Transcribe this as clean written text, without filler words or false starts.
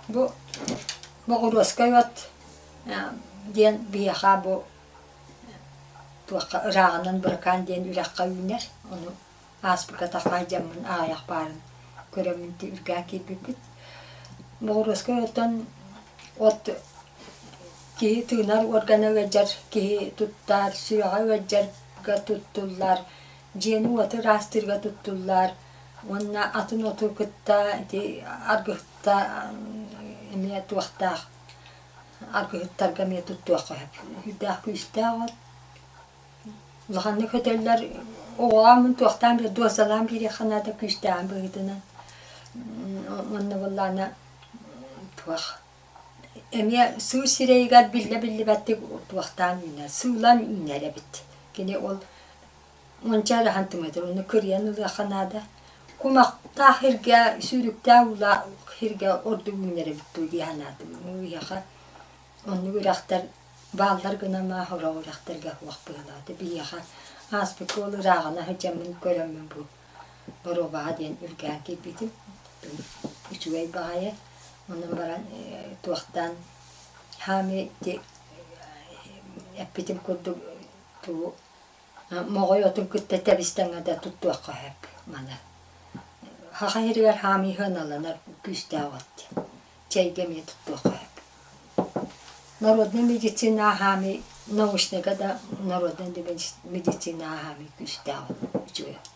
Бу боҕуруоскай от диэн биһиэхэ бу туохха ырааҕынан Быракаан диэн үрэххэ үүнэр. Ону ааспыкка тахаайдьаммын аҕыйах баарын көрөммүн үргээн киирбиппит. Боҕуруоскай оттон от киһи тыынар уоргана ыалдьар, киһи туттар, сүрэҕэ ыалдьарга туттуллар, дьиэни-уоту ыраастыырга туттуллар уонна атын оту кытта ити аргыһытта эмиэ туохтаах аргыһыттарга эмиэ туттуохха сөп. Сүрдээх күүстээх от. Улаханнык көтөллөр оҕоҕо туохтаан биэр дуосалаан биэриэххэ наада күүстээҕин быһыытынан. Онно буоллаҕына туох эмиэ сыыр сирэйигэр биллэ-биллибэттик туохтаан үүнэр, сыылан үүнэр эбит. Кини ол уонча ырахан тымыытын ону кырыйан ылыахха наада. Кумахтаах сиргэ, сүүрүктээх уулаах сиргэ ордук үүнэр эбит дуу дии санаатым. Биһиэхэ оннук үрэхтэр бааллар гына сорох үрэхтэргэ суох быһыылаах. Биһиэхэ ааспыкка ол ырааҕына сылдьаммын көрөммүн бу боруобаҕа диэн үргээн киирбитим. Үчүгэй баҕайы. Онон баран туохтаан хаамыы ити эппитим курдук тугу моҕой отун кытта тэбис-тэҥҥэ да туттуохха сөп маны. Саха сиригэр хаамыы сыаналанар күүстээх от чэйгэ эмиэ туттуохха сөп. Народнай медицина хаамыы научнайга да народнай медицина хаамыы күүстээх от үчүгэй от.